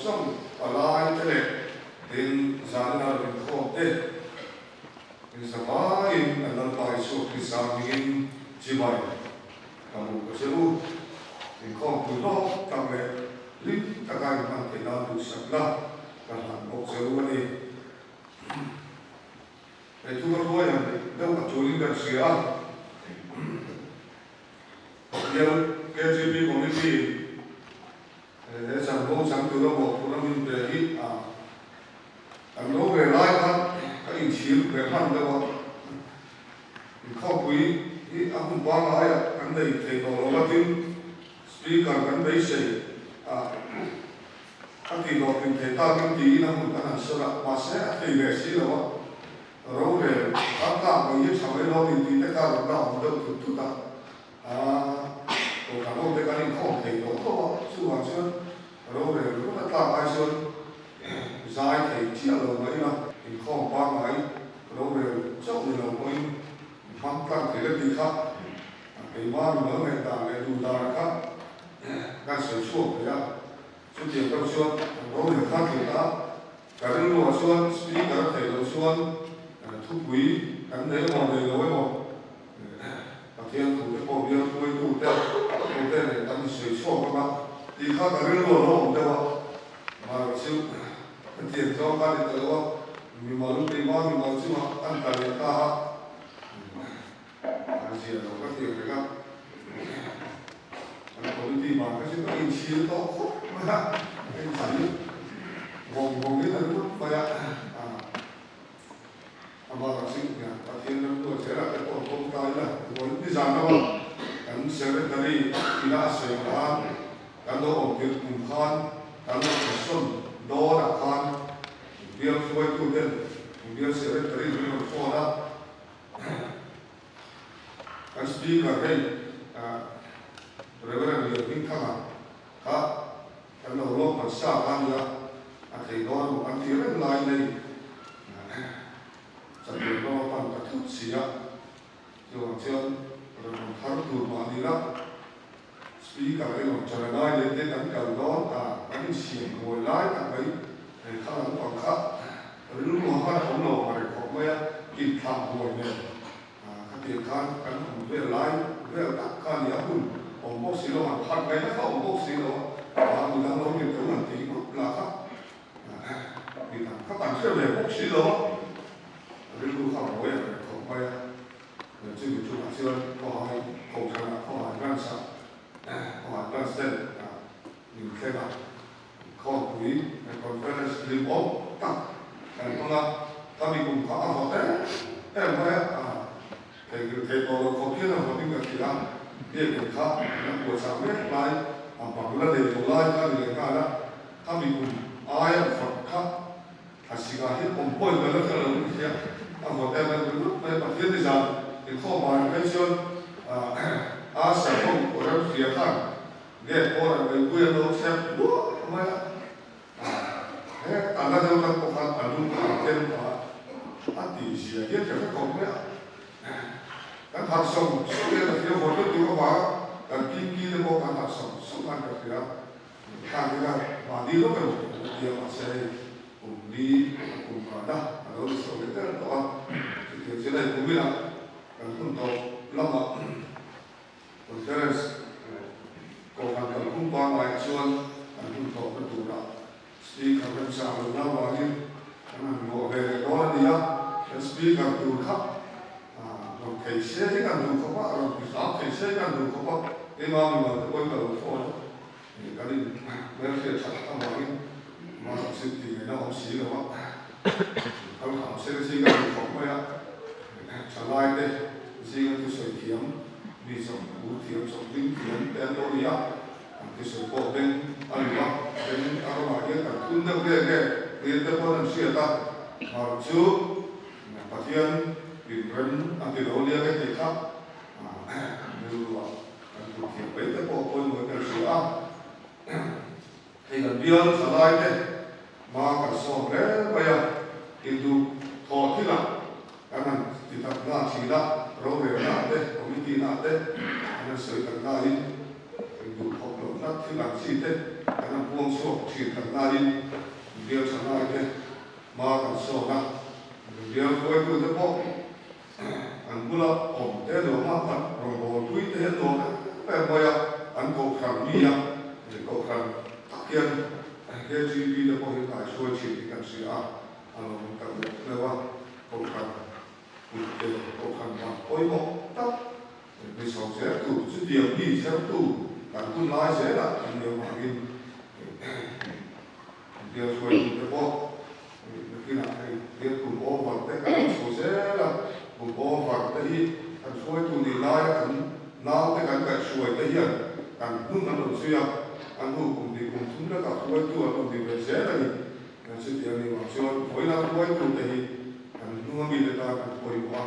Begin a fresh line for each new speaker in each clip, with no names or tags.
zawng palai te leh tin zan ina rawn inkhawm te inzavaiin kan Lalpa Isua Krista hmingin chibai ka hmuh ka che u. Inkhawmpui hlawk tak leh hlim taka inhman theih nan duhsakna ka hlan bawk che u a ni. Hei chu ka hruai ang tih deuh a tulin kan hria a. Bial KGB Committee in he chanvo chang tura mawhphurhna min pe hi a kan lo ve lai khan ka inchhir ve hman deuh a. Inkhawmpui hi a hun pangaiah kan nei thei tawh lo a tin Speaker kan beisei a. A tih hlawh hlim thei takin tiin a hun kan han sawn a, mahse a thei ve si lo a, rorel a tlak mai hi tha mai lo ni tih te kha rawn la awm deuh thut thut a, aaa Kohhran ho te kan inkhawm thei tawh tawh a, chuvang chuan rorel ringawt a tlak ai chuan zai thei chiah lo mai ila, inkhawm pangngai rorel chauh ni lo pawhin hmang tlang thei la tih kha keimah mi mal ngaihdan leh duh dan kha kan sawi chhuak thei a. Chutiang deuh chuan an rorel kha tling a, ka rilruah chuan speaker a theih loh chuan thupui kan nei emaw nei lo emaw Pathian thu te pawh bial hruaitu te tute nen kan insawi chhuak ang a tih kha ka rilru a lo awm deuh a, amaherawhchu hetiang zawng kha a ni ta lo a, mimal keimah mimal chungah an tla leh ta a. An zia lo ka ti reng a, an committee vang kha chu ka inchhir tawh khawp mai a, ka inchhir vawng vawng in a lut mai a, amah ka ching hian Pathian ram luat zel ah te pawh an pawm ta ila, vawi nizan lama kan secretary ina a sawi khan kan lo awm tirh kum khan kan lo thasawn dawn ah khan bial hruaitu ten bial secretary min rawn phone a. Kan speaker hei Reverend Lianhmingthanga kha kan lo lawm hman sa kha a nia, a thei dawn emaw kan ti reng lai nei chatuan lama pan ta thut si a, chuvang chuan rawn awm thar tur mah ni la, speaker emaw Charanai leh te kan kal dawn a, kan insiam buai lai tak mai hei kha lampang kha rilru a khan a awm lo ang reng khawp mai a, inthlah buai nen khatiang khan kan awm vel lai vel tak kha a ni a, hun awm bawk si lo han phat mai na kha awm bawk si lo a, midang lo ni teuh han ti ngawt lah kha midang kha kan hre ve bawk si lo a, rilru kha a buai ang reng khawp mai a. Chumi chungah chuan khawhai kohhranah khawhai branch-ah khawhai branch ten min thleng a, khawmpui conference hlimawm tak kan hmang a, khami kum kha a vawt em em mai a, theihnghilh theih tawh loh khawp hian a vawtin ka hria a, biakinn kha an la puahchah mek lai, a bang la nei lo lai kha a ni leh nghal a, khami kum aia vawt kha A sikah hian awm pawhin ka la hre lo ni hian a vawt em em ringawt mai a, Pathian ni zan inkhawm ah phei chuan a serhawm remhria khan gate pawn ah meipui an lo chhep luah mai a, he a la deuh tak pawh khan a lung a ken phah a tih zia hian ka hre khawp mai a, kan harh sawm sawm hian ka hria vawt lutuk avanga kan kim ki te pawh kan harh sawm sawm khan ka hria. Khang hi kha mahni lawk emaw kan la ti a, mahse hei kum li a kum nghahna a lo ni chho leh der tawh a, chutiang chuan hei kum inah kan hun tawp lamah conference kohhran kalphung pangaiah chuan kan hun tawpna turah speaker remchang lohna avangin kan han luah ve leh dawn a ni a, kan speaker tur kha rawn thei se hi kan duh khawp a, rawn ti hram thei se hi kan duh khawp a, keimah mimal te pawhin ka lo phone a. Kan in hmelhriat that avangin mahse chhit tih ngaihna awm si lo a, kal kham sel zing a duh khawp mai a, thalai te zinga thusawi thiam, mi chawp u thiam, chawp hlim thiam te an lo ni a, an thusawi pawh beng a luh a, beng a ramah hian kan thun deuh nge nge tir te pawhin an hriat a, mar chu Pathian inrem a ti lo nia nge tih kha rilruah Kan kut thiam mai te pawh pawimawh kan hria a, hei kan bial thalai te hma kan sawm hle mai a, induh thawh thilah kan han ti tak na thin a, rorelna te, committee na te an han sawi tak nain induh thawk loh tlat thil ang chi te kan han. han puang chhuak thin tak nain bial tha lai te hma kan sawn a, bial hruaitute pawh an bula awm te nuam a, an rawngbâwl pui te hian nuam em em mai a, an kohhran mi a, kohhran tak hian KGB te pawh hi kaihruai thin hi kan hria a, a lo awm tak meuh meuh a, kohhran kut te kohhran ban pawimawh tak mi chho zel tu, chutiang mi chhertu kan hun lai zelah an ni avangin bial hruaitute pawh nakinah hei bial kum over te kan rawn chho zel a, kum over te hi kan hruaitu nih laia kan naute kan kaihhruai te hian kan hnung an rawn chhui a, a hnu kum hnih kum thum lekah hruaitu an rawn ni ve zel a ni. Chutiang ni vang chuan vawiin a hruaitute hi kan hnunga mite tan an pawimawh a.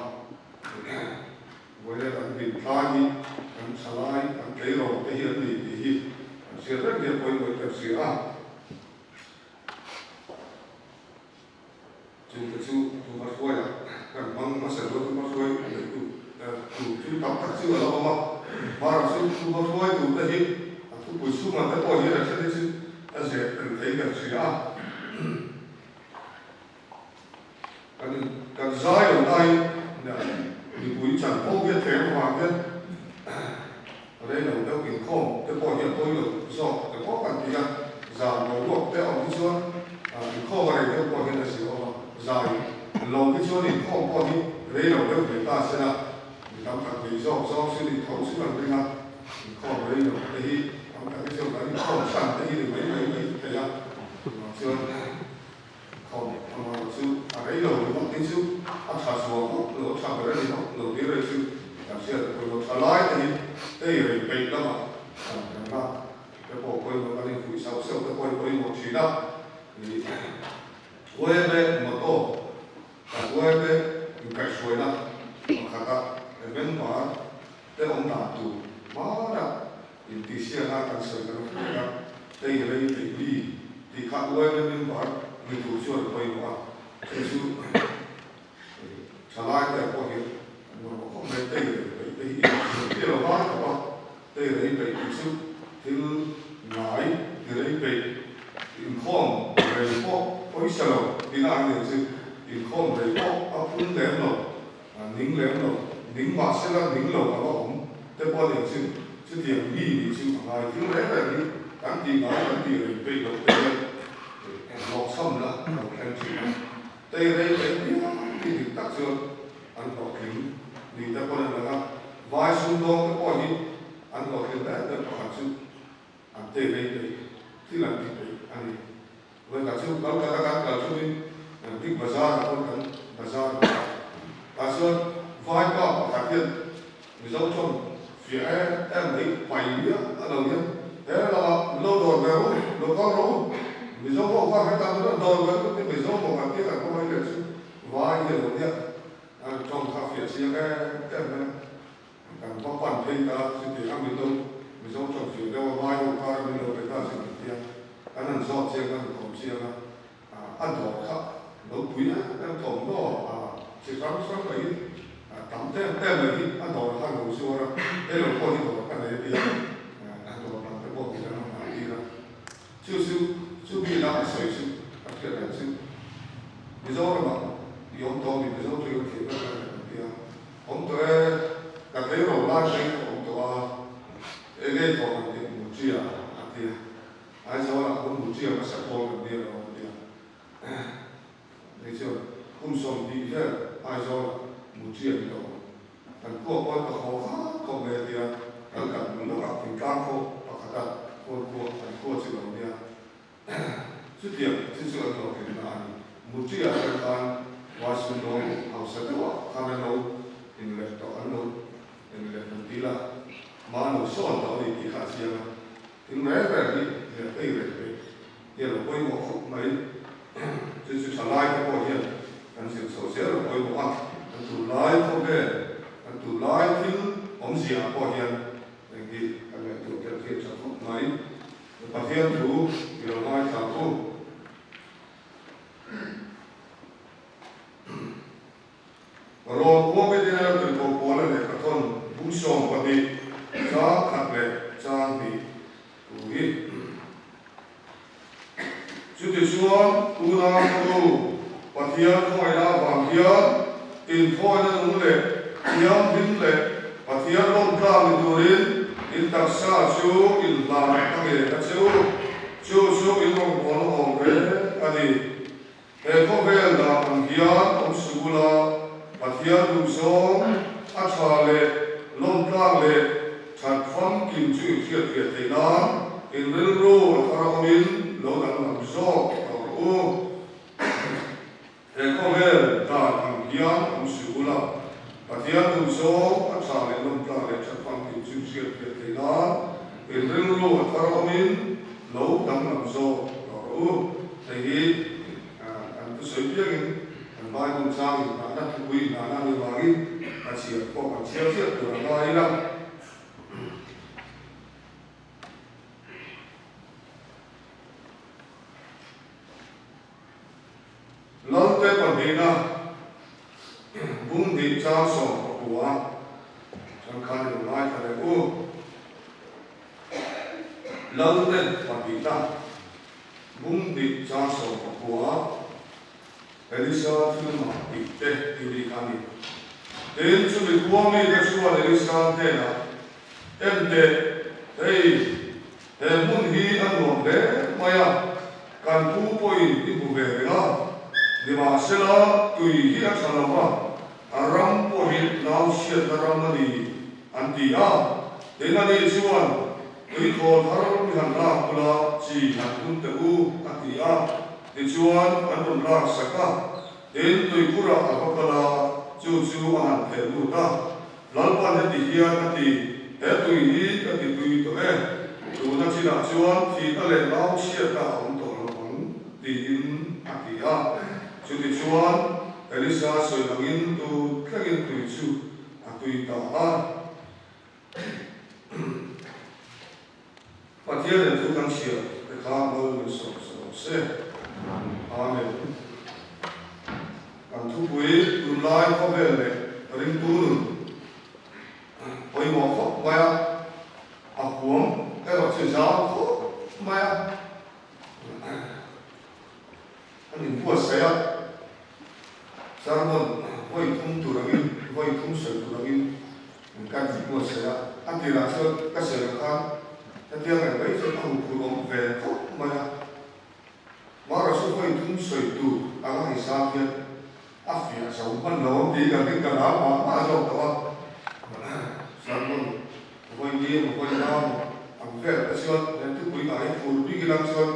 Vawiin kan hlim thlai hi kan thalai, kan tleirawl te hi an ni tih hi kan hriat reng hi a pawimawh in kan hria a. Chungte chu tuma hruaiah kan hmang hmasa lo, tuma hruai neihtu tur chu tam tak chu a la awm a. Mara chu tuma hruai turte hi a thupui chhungah te pawh hian a then hi chu a zeh tel thei kan hria a. Kan kan zai lo laiin mipui chan ho hi a tlem avang hian rei lo deuh inkhawm te pawh hi a pawi lo zawk te pawh kan ti a, zan boruak te a awm hi chuan inkhawm a rei deuh pawh hian a zir awm a, zai lo hi chuan inkhawm pawh hi rei lo deuh ve ta se la, mi tam tak nei zawk zawk chu ni tho chu kan ring a, inkhawm rei lo te hi tam tak hi chuan kan inkhawm chhan te hi ni mai mai mai thei a, chuvang chuan. Khawm amah chu a rei lo ringawt hi chu a tha zual hauh lo, a tha ber a ni hauh lo tih rei chu kan hriat pawh lo. Tha lai te hi hei rei peih lamah kan kan lak te pawh pawimawh kan infuih sauh sauh te pawh hi pawimawh thin a. Ih Uaime motto kan uaime inkaihhruaina pakhata member te awm dan tur hmanah Intihsiakna kan sawi kan hriat a, hei rei peih mi tih kha uaina member ni tur chuan a pawimawh a, hei chu thalai te ah pawh hian an mamawh khawp mai, hei rei peih te hi i lo ngai khawp a, hei rei peih tih chu thil ngai ti rei peih inkhawm rei pawh pawisa lo tihna ang nia chu, inkhawm rei pawh a phun lem lo. Ning lem lo, ning mahsela ning lo anga awm te pawh nen chu chutiang mi nih chu a ngai. Thil reng reng hi kan tih ngai kan tih reng peih loh te hian hlawhchhamna a lo thleng thin a. Tei rei peih piang hi dik tak chuan an hlawhtling ni te pawh an lang a. Vai sumdawng te pawh hi an hlawhtlin ber ber pakhat chu an tei rei peih, thil an ti peih a ni. Vawikhat chu kal khat a kan kal thumin Big Bazaar ah pawh kan bazar a, tah chuan vaipa pakhat hian Mizo tawng fiah em em mai pai miah a lo hian he lamah min lo dawr ve ru, lo kal rawh u, Mizo ho kha hetah min rawn dawr ve ru tih Mizo ho kan tia kan kawng leh chu vai hi a lo nia, a tawng kha fiah chiang em em mai a. Kan va pan phei ta chuti a min lo Mizo tawng fiah deuh a vai ho kar a min lo pe ta chu kan ti a, kan han zawt chiang kan han kawm chiang a, a dawr kha lo pui em em thawmhnaw a chi hrang hrang mai hi tam em em mai hi a dawr kha lo zuar a, hei lo pawh hi dawr ka nei a ti a, a dawr tam te pawh ti kan han nghah tir a, chu chu chu mi la a sawi chu ka hriat reng chu Mizoramah i awm tawh mi Mizo tui ka thiam vek reng kan ti a. Awm tawh e, ka tleirawl lai phei ka awm tawh a, enge thawh kan tih Mutia a ti a, Aizawlah pawn Mutia hmasa pawl kan nia lo a ti a, ni chuan kum 20 vel Aizawlah Mutia ni lo kan khua pawn ka haw khat khawp mai a ti a, kan kal hmun lawkah thingtlang khaw pakhata pawn khua kan khua chu lo nia. Chutiang chu chu an hlawhtlinna a ni. Mutia te khan Washington dawng hausa deuhah khan an lo inleh tawh, an lo inleh an ti la, mah an lo sawn tawh a ni tih kha a chiang a. Thil reng reng hi leh phei reng phei hi a lo pawimawh khawp mai. Chu chu tha lai te pawh hian kan zir chho zel a pawimawh a, kan tunlai khawvel, kan tunlai thil awmzia ah pawh hian heng hi kan ngaihtuah tel hi a tha khawp mai. Pathian thu i lo ngaithla u. Rawng khuame te tirhkoh Paula lehkha thawn bung 12 chang khat leh chang hnih thu hi. Chutichuan, unau nu, Pathian khawngaihna avang hian inthawina nung leh thianghlim leh Pathian lawmtlak ni turin in taksa chu inhlan a ngen a che u. Chu chu in rawngbawlna awm reng a ni. He khawvel dan ang hian awm suh ula, Pathian duhzawng a tha leh lawmtlak leh that famkim chu in hriatfiah theih nan in rilru a thar a awmin lo danglam zawk tawh rawh u. He khawvel dan ang hian awm suh ula, Pathian duhzawng a tha leh lawmtlak leh that famkim chu in hriatfiah theih nan in rilru a thar a awmin lo danglam zawk tawh rawh u. Hei hi kan thusawi piangin kan Bible chang inngahna thupui inngahna a nih vangin ka chhiar pawh kan chhiar chiah tur a ngai ila. Lalte pahnihna bung hnih chang 19 chuan khan i lo ngaithla leh u. Lalte pahnihna bung hnih chang 19 Elisa thil mah tih te ti ri kha a ni. Tin, chumi khua mite chuan Elisa hnenah, Enteh, hei, he hmun hi a nuam hle mai a, kan pu pawhin i hmu ve reng a, nimahsela tui hi a tha lo va, a ram pawh hi nau chhiatna ram a ni, an ti a. Tin, ani chuan, Tui thawl thar mi han lak bula chi han hun teh u, a ti a. Tichuan, an rawn lak sak a. Tin, tuikhurah a va kal a, chu chu a han theh lut a. Lalpan heti hian a ti, He tui hi ka ti tui tawh e. Tuna chinah chuan thihna leh nau chhiatna a awm tawh lo ang, tiin a ti a. Chutichuan, Elisa sawi angin tu thlengin tui chu a tui ta a. Pathian leh thu kan chhiar te kha mal min sawm sa lo se. Amen. Kan thupui tunlai khawvel leh ringtu nun pawimawh khawp mai a, a huam erawh chu zau khawp mai a. An inbuatsaih a, sermon vawi thum tur angin, vawi thum sawi tur angin kan inbuatsaih a. A tirah chuan ka sawi ang khan hetia ngaih mai chuan a huphurh awm ve khawp mai a. Mara chu vawi thum sawi tur anga hei zam hian a fiah zo hman lo ang tih kan ring ka ral mah mah zawk tawh a. Sermon vawi ni emaw vawi nga emaw ang vel te chuan he thupui ngah hi fur bik ilang chuan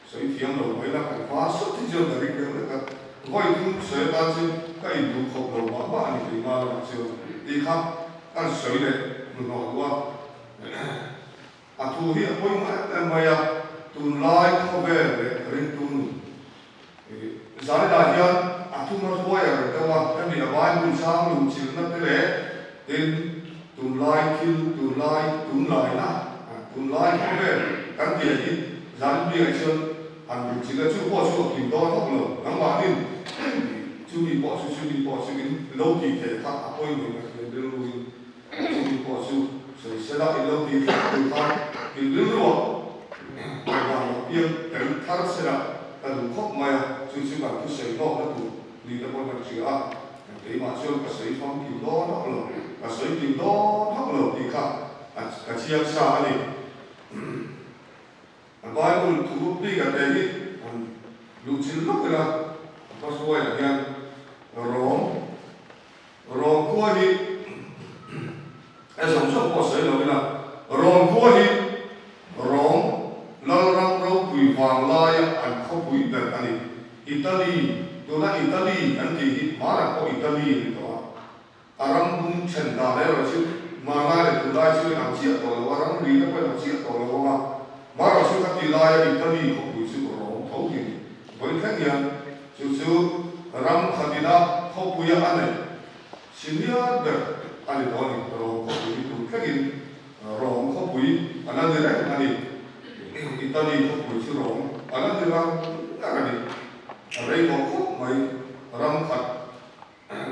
Sawi thiam lo mai la, kan hma sawt hi chuan ka ring deuh lek a, vawi thum sawi atan chuan ka induh khawp lo mah mah a ni tih hma lamah chuan tih kha kan sawi leh hnuhnawh duh a. A thu hi a pawimawh em em mai a, tunlai khawvel leh ringtu nun Zaninah hian a thuma hruai a reng deuh a, hemi a Bible chang luhchilhna te leh tin tunlai thil, tunlai tunlaina, tunlai khawvel kan tih hi zanin biakah chuan han luhchilh a, chu pawh chu a kim dawn hauh lo. Nangmahnin chumi pawh chu chumi pawh chu in lo tih theih kha a pawimawh in a hriat rilruin chumi pawh chu sawi sela in lo tih theih tur khan in rilruah Ngaihdan lo piang tel thar sela ka duh khawp mai a, chu chu kan thusawi hlawkna tur ni te pawhin kan hria a, keimah chuan ka sawi famkim dawn hauh lo, ka sawi kim dawn hauh lo tih kha ka chiang sa a ni. A Bible thu bik a te hi han luhchilh lawk ila, a hmahruaiah hian Rom Rom khua hi e zawng zawng pawh sawi lo ila, Rom khua hi Rom Lalram ropui vang laia an khawpui ber a ni. Italy, tuna Italy kan tih hi hmanah pawh Italy a ni tawh a. A ram bung then dan erawh chu hmanlai leh tunlai chu inang chiah tawh lo a, ram rina pawh inang chiah tawh lo ang a. Hmanah chu ka ti laia Italy khawpui chu Rom tho hi a ni. Vawiin thleng hian chu chu ram khatina khawpuia a neih senior ber a ni tawh a ni. Rom khawpui hi tun thlengin Rom khawpui a la ni reng a ni. Italy khawpui chu Rom a la ni rang rang a ni. A rei tawh khawp mai ram khat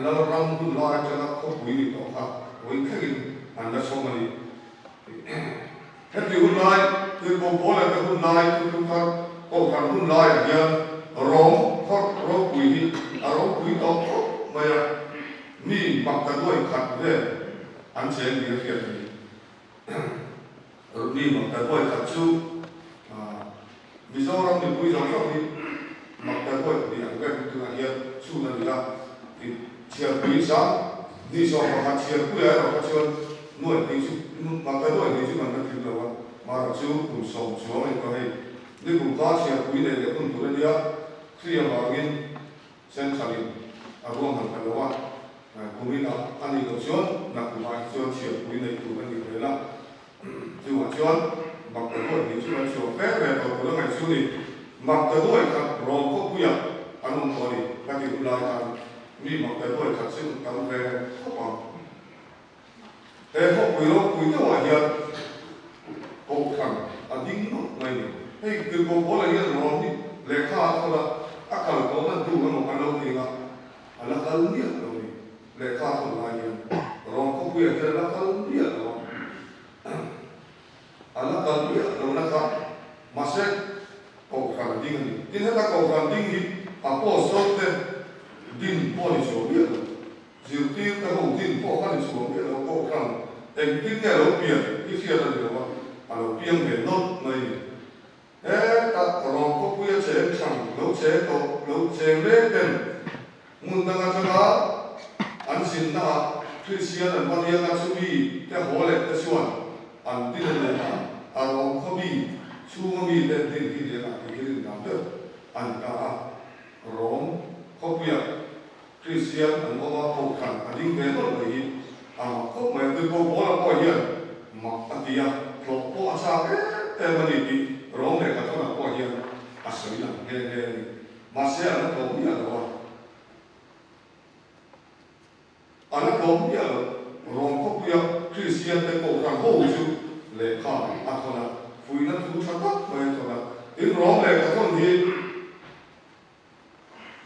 Lalram hun lai atanga khawpui ni tawh kha vawiin thlengin an la chhawm a ni. Heti hun lai, Tirhkoh Paula te hun lai, Thuthlung thar Kohhran hun laiah hian Rom khaw ropui hi a ropui tawh khawp mai a, mi maktaduai khat vel an cheng ni a hriat a ni. Mi maktaduai khat chu Mizoram mipui zawng zawng hi maktaduai ni ang vel tunah hian chhun a ni a, chhiarpui zang ni 11 chhiarpuiah erawh kha chuan nuai hnih chu maktaduai hnih chu kan la tling lo a. Mara chu kum 10 chuang a ni tawh hei. Ni kum kha chhiarpui neih leh hun tur a nia, Kri avangin Central-in a ruahman ta lo a, kumin ah a nih loh chuan nakkumah hi chuan chhiarpui neih tur a nih hmel a. Chungah chuan Maktaduai hnih chu kan chhuak fe ve tawh tur a ngaih chu ni. Maktaduai khat Rom khawpuiah an awm tawh a ni ka tih hun lai khan mi Maktaduai khat chu an tam ve khawp ang. He khawpui ropui deuhah hian Kohhran a ding nawlh mai ni. Hei Tirhkoh Paula hian rawn hi lehkha a thawn a, a kal tawhna duh emaw kan lo ti ang a, a la kal miah lo ni. Lehkha a thawn lai hian rawn khawpuiah hian a la kal miah lo a, a la kal miah lo na kha mahse Kohhran a ding a ni. Tin heta Kohhran ding hi Apostle te din pawh a ni chhuah miah lo. Zirtir te ho din pawh kha ni chhuah miah lo pawh khan engtin nge a lo pian i hriat a ni lo a, a lo piang ve nawlh mai ni. Hetah Rom khawpui a cheng thang lo cheng tawh lo cheng leng ten hmun dang atanga an zinna ah Kristian an va liang a chumi te haw leh te chuan an din a ni a, a Rom khawmi chhunga mi te din hi lian ah tih hi rin dan deuh a ni ta a, Rom khawpuiah Kristian an awm a, Kohhran a ding ve nawlh mai hi a mak khawp mai. Tirhkoh Paula pawh hian mak a ti a, hlawh pawh a chak em em a ni tih Rom lehkha thawnah pawh hian a sawi lang nghe nghe a ni. Mahse a la tlawm miah lo a, a la tlawm miah lo. Rom khawpuia Kristian te Kohhran ho chu lehkha a thawn a, fuihna thu tha tak mai a thawn a. Tin, Rom lehkha thawn hi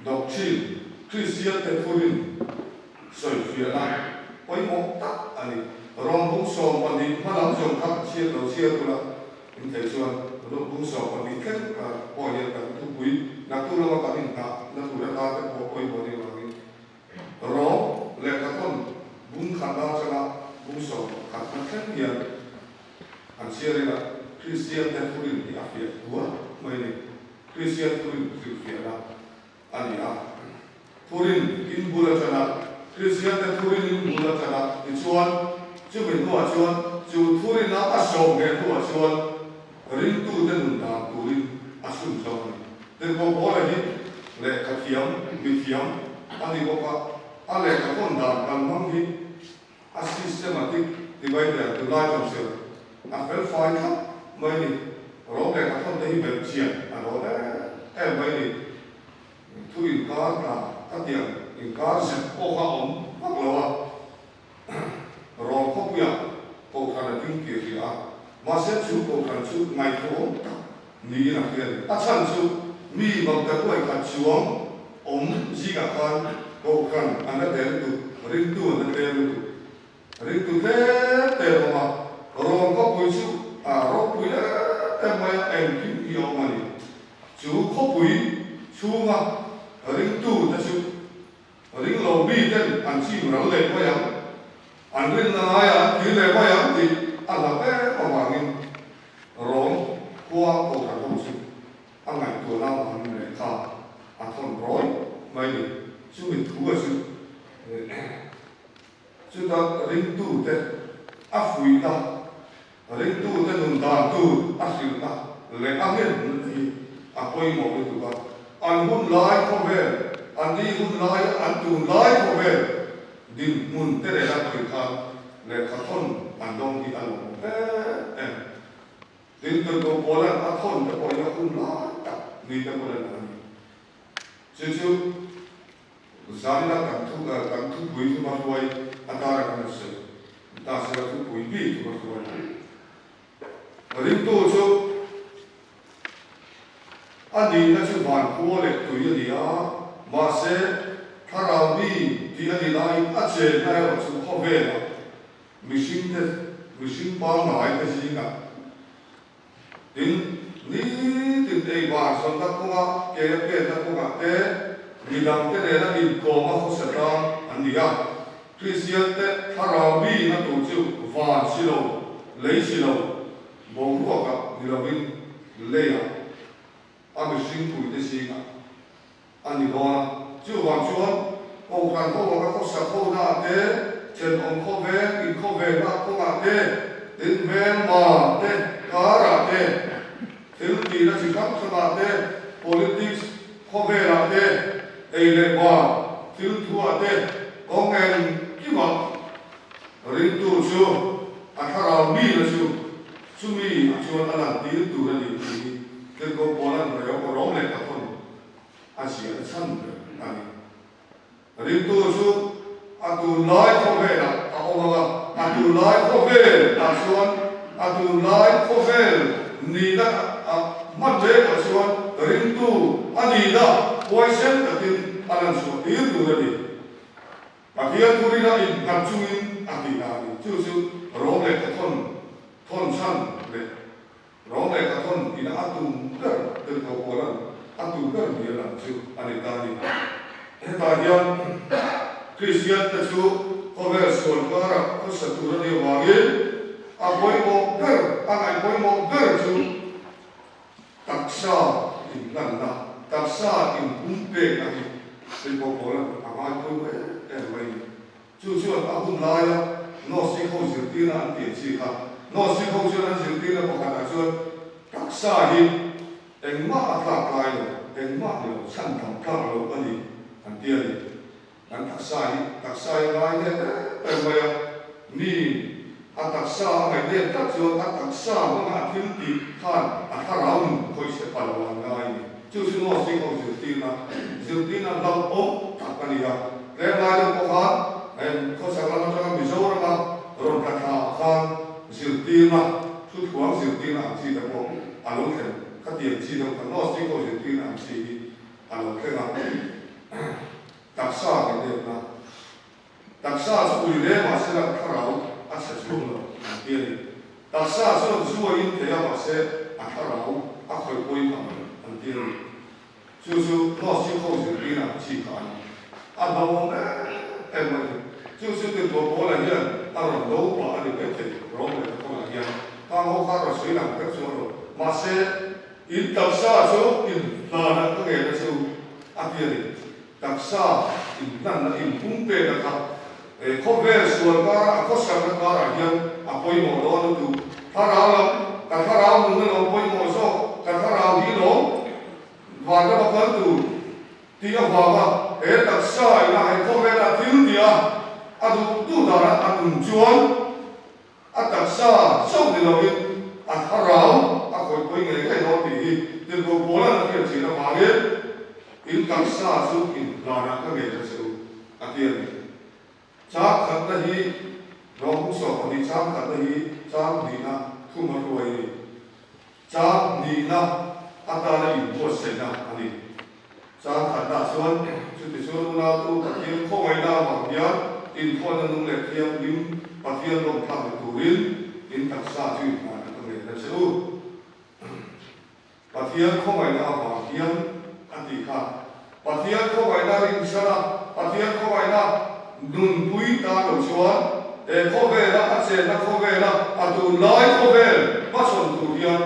Doctrine, Kristian te thurin sawifiahna pawimawh tak a ni. Rom bung 12 hma lam zawng kha chhiat lo chhiar bula in theih chuan Rom bung 12 thleng pawh hian kan thupui naktu lama kan inhnah na tur atan te pawh pawimawh ni vangin Rom lehkhathawn bung khatna atanga bung sawmkhatna thleng hian an chhiar ila Kristian te thurin hi a fiah duah mai a ni. Kristian thurin hrilhfiahna a ni a. Thurin in bul a ṭan a, Kristiante thurin in bul a ṭan a, tichuan chumi hnuah chuan chu thurina a sawm ngheh hnuah chuan ringtute nun dan turin a chhun zawk a ni. Tirhkoh Paula hi lehkha thiam, mi thiam a ni bawk a, a lehkha thawn dan kalhmang hi a systematic ti mai der tunlai chuan sil a fel fai thlap mai ni. Rom lehkha thawn te hi belh chian a dawn em em mai ni. Thu inkar tla ka tiang inkar zet pawh kha awm vak lo a, Rom khawpuiah Kohhran a ding tir rih a, mahse chu Kohhran chu ngaihtuahawm tak niin a hria a ni. A chhan chu mi Magdakuai khat chuang awm zingah khan Kohhran an la tel lutuk, ringtu an la tlem lutuk. Ringtu tlem te an awm a, rawn khawpui chu a ropui em em mai a, engkim hi a awm a ni. Chu khawpui chhunga ringtu te chu ring lo mi ten an chim ral leh mai ang, an rinna ngaiah an kir leh mai ang tih a hlauh em avangin Rom khua Kohhran ho chu a ngaihtuahna avangin lehkha a thawn rawi mai ni. Chumi thu a chu Chuta ringtute a fuihna, ringtute nun dan tur a hrilhna leh a ngenna te hi a pawimawh lutuk a. An hun lai khawvel, an ni hun lai, an tun lai khawvel dinhmun te nena khawih khan lehkha thawn an dawng hi a lawmawm em em. Tin, Tirhkoh Paula'n a thawn te pawh hi a hun lai tak ni te pawh a la ni. Chu chu Zanina kan thu kan thupui thuma hruai atana kan han sawi ta sela thupui bik thuma hruai ringtu chu a nihna chu van khua leh tui a ni a, mahse thlarau mi tih a ni laiin a chenna erawh chu khawvelah mihringte mihring pangngai te zingah tin nitin. Nitin ei bar zawnna kawnga ke a penna kawngah te midangte nena inkawma khawsa tlang an ni a. Kristiante thlarau mi na tur chu van si lo, lei si lo, boruakah ni lovin leiah a mihring puite zingah a ni dawn a. Chuvang chuan Kohhran ho anga khawsak honaah te, thenawm khawveng inkhawvenna kawngah te, tin hmelma te karah te, thil tihna chi hrang hrangah te, politics khawvelah te, ei leh bar thil thuah te, kawng engkimah ringtu chu a thlarau mila chu chumi ah chuan a lantir tur a ni tih hi Tirhkoh Paula'n Rom leh Pathawn a ziahna chhan ber a ni. Ringtu chu a tunlai khawvelah a awm ang a, a tunlai khawvel ah chuan a tunlai khawvel nihna a hman vekah chuan ringtu a nihna huaisen takin a lanchhuah tir tur a ni. Pathian thurina innghat chungin a tihna a ni. Chu chu Rom lehkha thawn thawn chhan leh Rom lehkha thawn ina a tum ber tirhkoh Paula'n a tum ber ni a lang chu a ni ta a ni. Hetah hian Kristiante chu khawvel sual karah khawsa tur a nih avangin a pawimawh ber, a ngaih pawimawh ber chu taksa inhlanna, taksa inpumpekna hi tirhkoh Paula'n a ngai pawimawh em em mai a ni. Chu chuan a hun laia Gnostic ho zirtirna an tih chi kha. Gnostic ho chuan an zirtirna pakhatah chuan taksa hi engmah a tlak lai lo, engmah ni lo, chhan dang tlak lo a ni an ti a ni. Kan taksa hi taksa hi ngai let em em mai a, mi a taksa a ngaih let tlat chuan a taksa hmanga a thil tih khan a thlarau nun khawih chhe pha lo an ngai a ni. Chu chu Gnostic ho zirtirna, zirtirna hlauhawm tak a ni a. Tlem lai deuh pawh khan heng khawchhak lam atanga Mizorama rawn tla thla ah khan zirtirna, thuthuang zirtirna ang chi te pawh a lo thleng. Khatiang chi deuh kha Gnostic ho zirtirna ang chi hi a lo thleng a. Taksa ngeihnepna, Taksa chu ui hle mahse la thlarau a chhe chhuak lo an ti a ni. Taksa chuan zu a in thei a mahse a thlarau a khawih pawi phah lo an ti a ni. Chu chu Gnostic ho zirtirna ang chi kha a ni. A hlauhawm em em mai chu. Chu chu Tirhkoh Paula hian a rawn do pah a ni maithei Rom leh Khawnah hian khang ho kha rawn sawi lang vek chu a rawn. Mahse in taksa chu in hlanah ka ngen a chu a ti a ni. Taksa inhlanna inpumpekna kha he khawvel sual kara a khawsakna karah hian a pawimawh dawn lutuk. Thlarau lam, ka thlarau nunna lo pawimawh zawk, ka thlarau hi lawm vanrama kal tur tih avanga he taksa ina he khawvela thil tih a a duh duh dana a nun chuan A taksa chauh ni loin a thlarau a khawih pawi ngei ngei dawn tih hi Tirhkoh Paula'n a hriat chin avangin, In taksa chu in hlanah ka ngei ta che u, a ti a ni. Chang khatna hi Rawng 12 chang khatna hi chang hnihna thum a hruai a ni. Chang hnihna atana inbuatsaihna a ni. Chang khatna chuan chuti chuan unautu Pathian khawngaihna avang hian inkhawhna nung leh thianghlim Pathian lawmthlak ni turin in taksa chu inhmanna ka ngei na che u. Pathian khawngaihna avang hian a tih kha. Pathian khawngaihna rinchhana Pathian khawngaihna nunpui tan lo chuan he khawvela a chenna khawvela a tunlai khawvel hmachhawn tur hian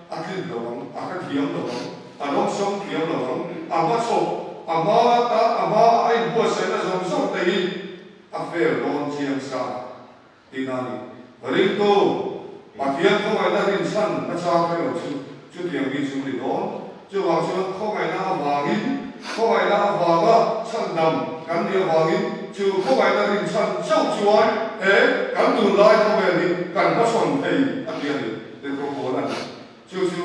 a tlin lo ang, a hrethiam lo ang, a lawmsawm thiam lo ang, a hmachhawp, a hma ta a hma a inbuatsaihna zawng zawng te hi a fail dawn chiang sa tihna a ni. Ringtu, Pathian khawngaihna rinchhan nachang hre lo chu chutiang mi chu ni dawn. Chuvang chuan khawngaihna avangin, khawngaihna avanga chhandam kan nih avangin chu khawngaihna rinchhan chauh chuan he kan tunlai khawvel hi kan hmachhawn thei a ti a ni, Tirhkoh Paul a ni. Chu chu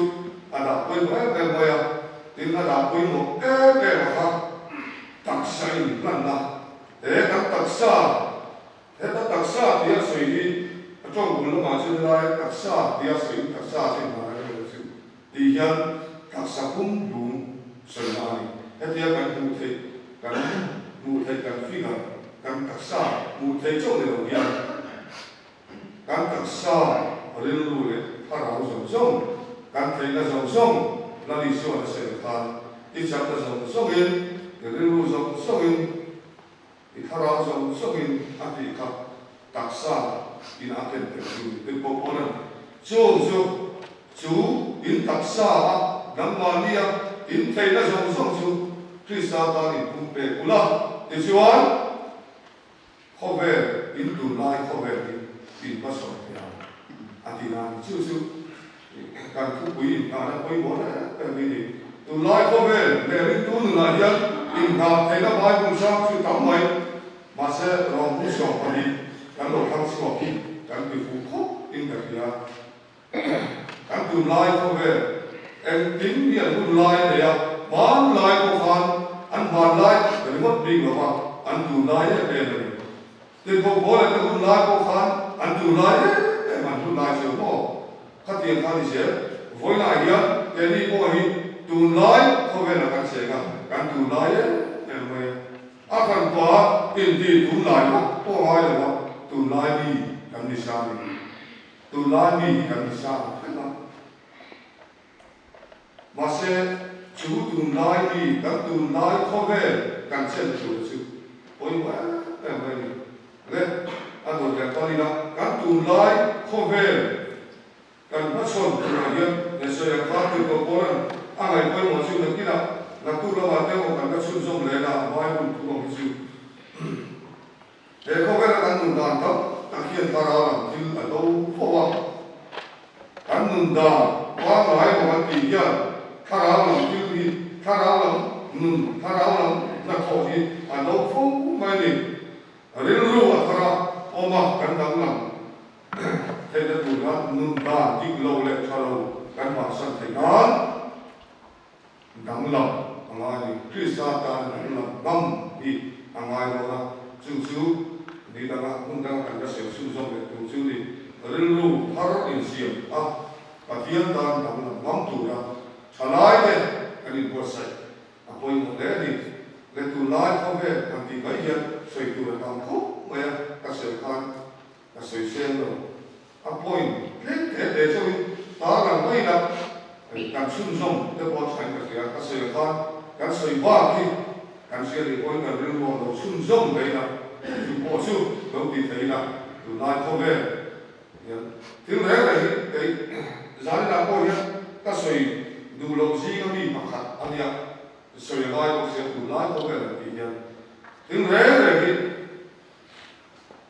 a dah pawimawh em em mai a, tin a dah pawimawh em em a kha taksa inhlanna, he kan taksa, Heta taksa tia sawi hi a tawng bul lamah chuan helai taksa tia sawiin taksa chu inhman a rem lo chu tih hian taksa pum hlum sawina a ni. Hetia kan hmuh theih kan hmuh theih kan figure kan taksa hmuh theih chauh ni lo hian kan taksa rilru leh thlarau zawng zawng kan theihna zawng zawng. Lal Isua'n a sawi khan, I chakna zawng zawngin, i rilru zawng zawngin, i thlarau zawng zawngin a tih kha taksa in a ken tel chu ni. Tin pawh pawn a ni. Chung chu chu in taksa a nangmahni a in theihna zawng zawng chu Krista tan in pumpek ula, tichuan Khawvel in tunlai khawvel hi in va sawi thei ang a ti nan chu chu kan thupui inngahna pawimawh reng reng hi ni. Tunlai khawvel leh ringtu nunah hian inngah theihna Bible chang chu tam mai mahse rawng hung 12 kan lo thlang chhuak hi kan ti fuh khawp in ka hria. Kan tunlai khawvel engtin hi an hun lai a nei a, hmanlai pawh khan an hmanlai ringawt bik lo va, an tunlai em em a ni. Tirhkoh pawl leh te hun lai pawh khan an tunlai em em an hun lai chu maw? Khatiang kha ni zel. Vawiinah hian keini pawh hi tunlai khawvelah kan cheng a, kan tunlai em em mai a. A kan pa inti tunlai vak pawh ngai lo va, tunlai mi kan ni sa a ni. Tunlai mi hi kan ni sa ang vek a, mahse chu tunlai mi kan tunlai khawvel kan chen tur chu pawimawh em em mai a ni. Le a dawt leh pal ila kan tunlai khawvel kan hmachhawn turah hian he sawi ang khan Tirhkoh Paula'n a ngaih pawimawh chu nakinah naktuk lamah te emaw kan la chhunzawm leh la Bible thu ang hi chu He khawvela kan nun dan tam tak hian thlarau lam thil a do fo a. Kan nun dan pangngai emaw kan tih hian thlarau lam thil hi, thlarau lam nun, thlarau lam hnathawh hi a do fo mai a ni. Rilru a thar a, awm a, kan danglam theihna tur khan nun dan dik lo leh tha lo kan bansan theih nan Danglam a ngai ni. Krista tan danglam ngam hi a ngai dawn a, chu chu ni danga hmun danga kan la sawi chhunzawm leh tur chu ni. Rilru thar insiam a, Pathian tan danglam ngam tura thalai te kan inbuatsaih a pawimawh hle a ni. Le tunlai khawvel han tih mai hian sawi tur a tam khawp mai a, ka sawi khan ka sawi seng lo. A point tlem te te chauhin tarlang mai ila kan chhunzawm te pawh thain ka hria. Ka sawi ang khan kan sawi bak hi kan hria nih pawhin kan rilru ah lo chhunzawm mai ila, chu pawh chu lo ti thei ila tunlai khawvel hian thil reng reng hi kei zaninah pawh hian ka sawi duh loh zinga mi pakhat a nia. Sawi a ngai bawk sia tunlai khawvel an tih hian thil reng reng hi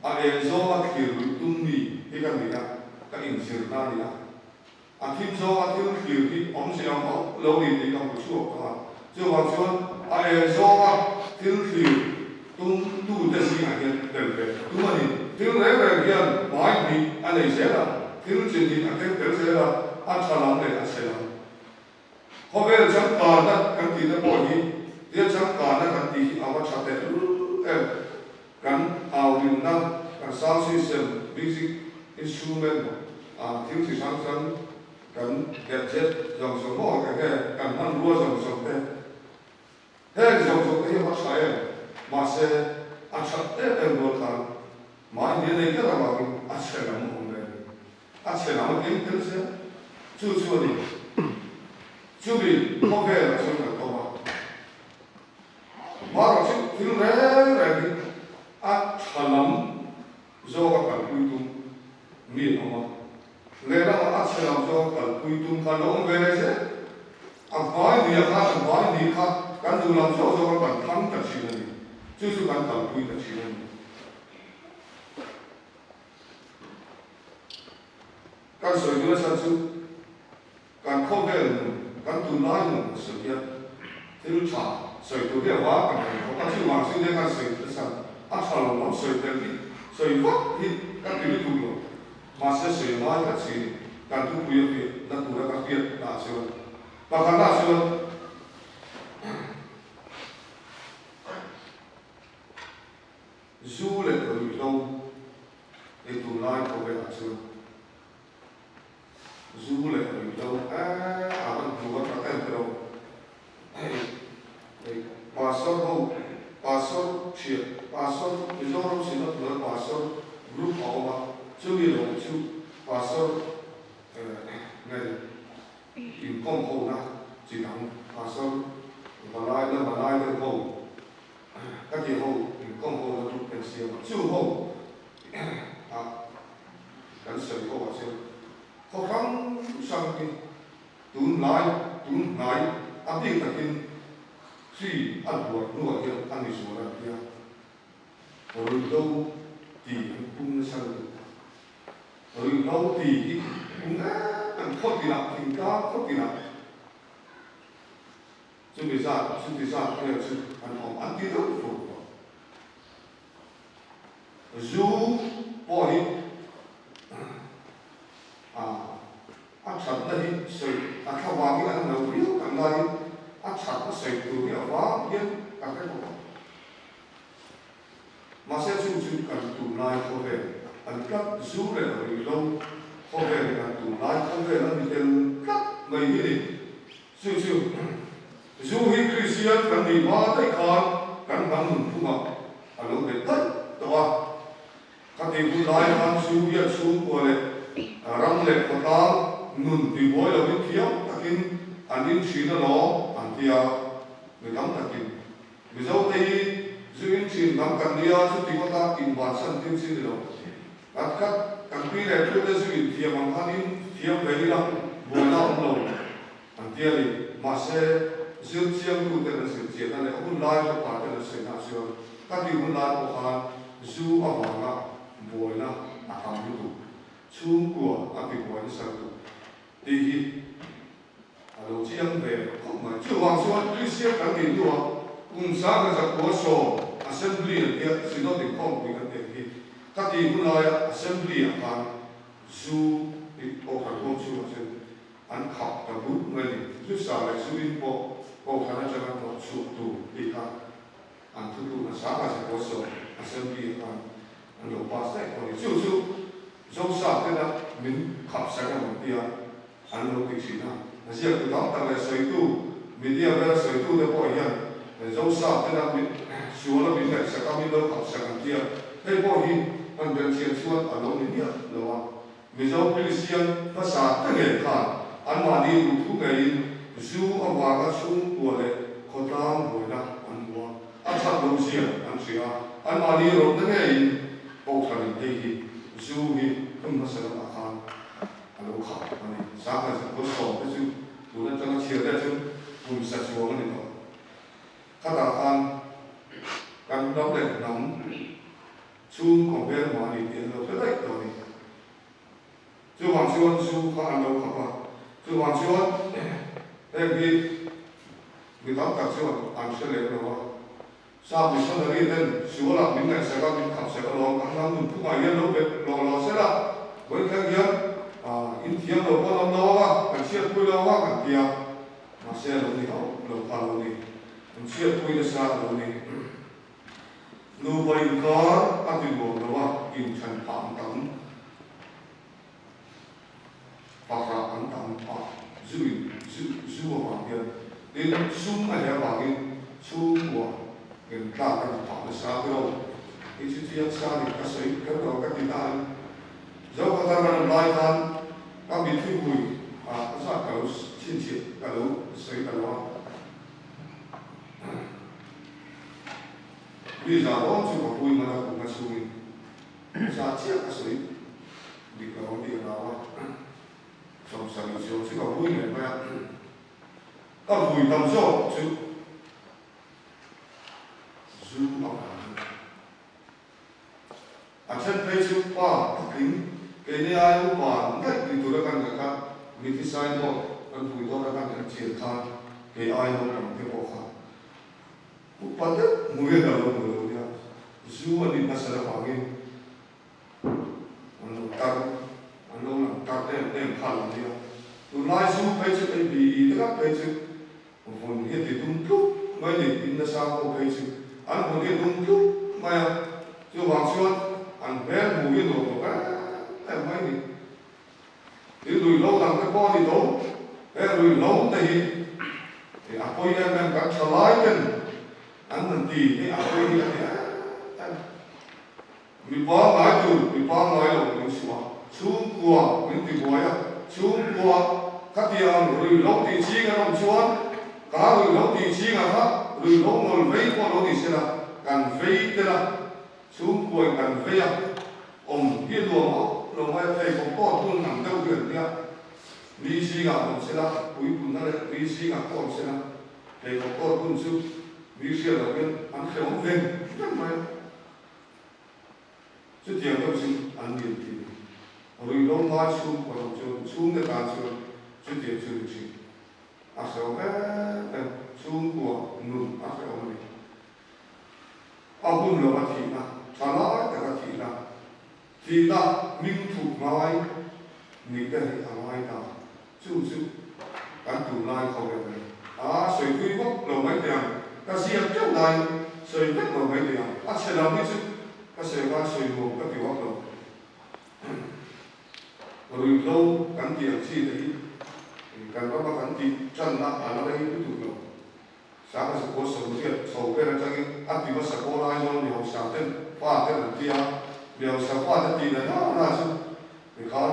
A eng zawnga thlir luih tum mi hi ka ni a, ka inzirna a ni a. A thim zawnga thil thlir hi awmzia ang hauh lo ni tih ka hmu chhuak tawh a. Chuvang chuan a eng zawnga thil thlir tum tute zingah hian tel ve ka tum a ni. Thil reng reng hian hmai hnih a nei zel a, thil chi hnih a keng tel zel a, a tha lam leh a chhe lam. Khawvel changkanna kan tihna pawh hi tia changkanna kan tih hi a va tha teh lul em. Kan aurinna, kan sound system, music instrument, ah thil chi hrang hrang, kan gadget zawng zawng maw eng nge kan hmanrua zawng zawng te, heng zawng zawng te hi a va tha em. Mahse a that em em rual khan mahni a nei ber avangin a chhe lam a awm ve a ni. A chhe lam a keng tel zel. Chu chu a ni. Chumi khawvelah chuan kan awm a. Marawh chu thil reng reng hi a tha lam zawka kalpui tum mi an awm a. Lehlamah a chhe lam zawka kalpui tum kha an lo awm ve leh zel. A hmai nia khan a hmai ni kha kan duh lam zawk zawka kan thlang ta thin a ni. Chu chu kan kalpui ta thin a ni. Kan sawi duh nasa chu kan khawvel nun, kan tunlai nun a sawi hian thil tha sawi tur hi a vang kan thei khawp a, chuvang chu nia kan sawi duh nasa a tha lo lam sawi tel hi sawi vak hi ka ti lutuk lo, mahse sawi ngai tlat si ni kan thupui a hriat na tura ka hriat nah chuan pakhatah chuan Zu leh ruihhlo ei tunlai khawvelah chuan zu leh ruihhlo eeh a van hmu a tak em tilo. Hei hei pastor ho pastor thian pastor Mizoram Synod hnuaia pastor group a awm a chumi lo chu pastor eh nge inkawm ho na. Chi dang pastor valai la valai deuh ho ka ti ho inkawm ho na group kan siam a, chu ho ah kan sawi ho ah chuan khaw hrang hrang hi tunlai tunhnai a bik takin hri a buar hnuah hian a ni zual an ti a, ruihhlo ti an pung nasa lutuk. Ruihhlo ti hi pung em em khaw tinah thingtlang khaw tinah chumi zat chuti zat vel chu an awm an ti deuh fur tawh. Zu pawh hi a thatna hi sawi a thla vang hi an lo viau kan laiin a thatna sawi tur hi a vang hian ka hre bawk a. Mahse chu chu kan tunlai khawvel an tlat zu leh ruihhlo khawvel hi kan tunlai khawvel a ni tel tlat mai hi ni. Chu chu zu hi Kristian kan nih hma daih khan kan hnam nunphungah a lo bet daih tawh a. Khati hun lai khan zu hian chhungkua leh ram leh khawtlang nun tibuai lovin thiam takin an in thin alawm an ti a, mi tam takin. Mizote hi zu in thin hnam kan nia chuti ngawta invansan thil chi ni lo. Kan khat kan pi leh pute zu in thiam ang khan in thiam ve ila buaina awm lo an ti a ni. Mahse, zir chiangtute an zir chiahna leh hun lai hrepa ten an sawi nah chuan ka tih hun lai pawh khan zu avanga buaina a tam lutuk, chhungkua a ti buai nasa lutuk tih hi A lo chiang ve khawp mai. Chuvang chuan Kristian kan nih hnuah kum 1910 Assembly an tia Synod inkhawmpui kan teh hi ka tih hun laia Assembly ah khan zu i Kohhran huang chhungah chuan an khap ta but mai a ni. Zu sa leh zu in pawh Kohhran atanga hnawh chhuah tur tih kha an thutlukna 1910 Assembly ah khan an lo pass daih tawh a ni. Chu chu Zosa tena min khap sak emaw an tia An lo ti thin a. Ziaktu tam tak leh sawitu, media vela sawitute pawh hian Zosa tena min sual a min ngaihsak a, min lo khapsak an tia. Hei pawh hi an belhchian chuan a lo ni miah lo a. Mizo Kristian hmasa te ngei khan anmahni duhthu ngeiin zu avanga chhungkua leh khawtlang buaina an hmu a, a that lo zia an hria a, anmahni rawtna ngeiin Kohhranin hei hi zu hi hun hmasa lamah khan A lo khap a ni. 1910 te chu tun atanga chhiar deuh chu kum sa chuang a ni tawh. Khatah khan kan hnam leh hnam chhungkaw hmelma a ni tih an lo hre daih tawh a ni. Chuvang chuan zu kha an lo khap a. Chuvang chuan heng hi mi tam tak chuan an hre lem lo a. Sap missionary ten sualah min ngaihsak a, min khapsak alawm, kan hnam nun phungah hian lo bet lawh lawh sela, vawi thleng hian in thiam lo pawh an awm lo ang a, kan chhiatpui lo ang a kan ti a, mahse a lo ni hauh lo kha a lo ni, an chhiatpui nasa a lo ni. Nupa inkar a ti nuam lo a, inthen phah an tam, pahrah an tam phah zu in zu zu avang hian tin sum a heh avangin chhungkua in tlak a ni phah nasa tilo hi chu chiang sa ni ka sawi kher lo ka ti ta in zo ka thar kan awm lai khan ka mitthi hui a ka zat ka lo chhinchhiah ka lo sawi ta lo a mi za dawn chu ka hui hman a kum a chhungin Za chiah ka sawi dik lo ang tih ka hlau a, 70 chuang chu ka vui ngei mai a, ka vui tam zawk chu zu a vang a ni. A then phei chu pa patling keini aia upa daih ti tura kan ngaih kha mithi signboard kan vui dawn a kan en chian khan kei aia naupang te pawh kha Upa deuh hmuiin a lo hmu lo nia, zu a ni hmasa avangin an lo tar, an lo lang tar em em kha lo nia. Tunlai zu phei chu ei bi i te phei chu vun hi a ti dum tlup mai ni, in nasa pawh phei chu an vun hi a dum tlup mai a, chuvang chuan an hmel hmu hi nuam lo em em mai ni. Tin ruihhlo dang te pawh a ni tho, heng ruihhlo te hi a pawi em em kan tha lai ten an han ti hei a pawi hi a ti em em. Mipa ngai tur mipa ngai lo min suh a, chhungkua min ti buai a, chhungkua. Khatiang ruihhlo tih ching an awm chuan kha ruihhlo tih chingah kha ruihhlo ngawl vei pawh lo ni sela, kan vei tel a, chhungkuain kan vei a, awm hi a nuam hauh lo mai a, pheikhawk pawh tun ang deuh hi an nia. Mi zingah awm sela, puipunna leh mi zingah pawh awm sela, pheikhawk pawh tun chu mi hriat loh hian an hrehawm veng veng mai a. Chutiang deuh chu an ni an ti ni. Ruihhlo ngai chhungkaw lam chuan chhungte tan chuan chutiang chu ni thin. A hrehawm em em, chhungkua nun a hrehawm a ni. A hun lova thihna, tha lai taka thihna, thihna hming thup ngai nih te hi a ngai ta. Chu chu kan tunlai khawvel a ni. A sawi thui vak lo mai teh ang, ka ziak teuh laiin sawi vek lo mai teh ang. A chhe lam hi chu ka sawi khan sawi nuam ka ti vak lo. Ruihhlo kan tih ang chi te hi kan rama kan tih tanna a la rei lutuk lo. Sanga Sakhaw Sawmriat chho vel atangin a ti hmasa pawl Aizawl mi hausa ten fa ten an ti a, mi hausa fa te tih na na na chu tikhan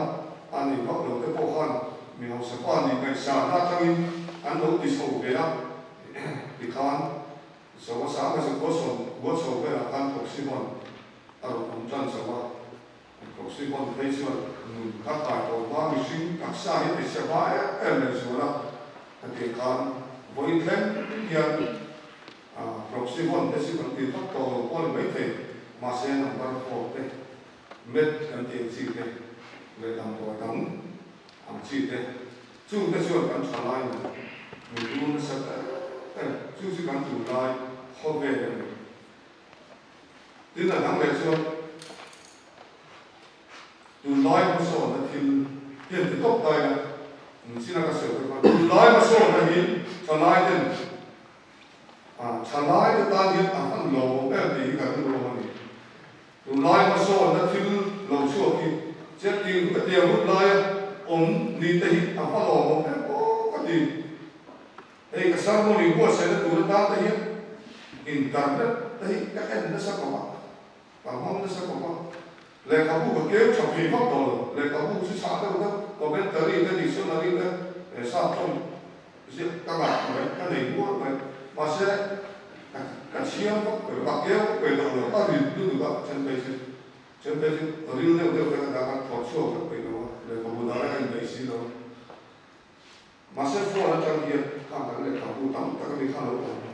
a ni vak lo te pawh khan mi hausa fa nih ngaihsanna atangin an lo ti chho ve a, tikhan Sanga Sanga Sakhaw Sawmkua chho velah khan Proxy-Hon a rawn awm tan chho a. Proxy-Hon phei chuan nun kha kai tawh hma mihring taksa hi ti chhe hma em em leh zual a, hetiang khan vawiin thleng hian Proxy-Hon te chu kan ti vak tawh lo pawh a ni maithei, mahse number 4 te, met kan tih ang chi te leh damdawi dang ang chi te, chung te chuan kan tha lai nun min rul nasa em em, chu chu kan tunlai khawvel a ni. Tin, a dang leh chuan tunlai hmasawnna thil hian ti tawp ta ila, china ka sawi te khan tunlai hmasawnna hi thalai ten thalai te tan hian a hman lo awm em tih hi ka rilru a ni. Tunlai hmasawnna thil lo chhuak hi chet tir tiang hun laia awm ni te hi a hma lawm awm em aw ka ti. Hei ka sermon in buatsaihna tur atan te hian internet te hi ka en nasa khawp a, ka hmang nasa khawp a, lehkhabu ka keu tha phei vak tawh lo, lehkhabu chu chhah deuh deuh, commentary te, dictionary te, he sap tawng ziak ka ngah mai, ka nei mual mai, mahse ka ka chhiar vak pe lo, ka keu vak pe tawh lo, ka rit lutuk a then phei chu, then phei chu ril deuh deuh te ka dah a, thawh chhuak vek peih lo a, lehkhabu dang a indaih si lo a. Mahse phone atang hian khang kan lehkhabu tam tak a mi kha lo awm.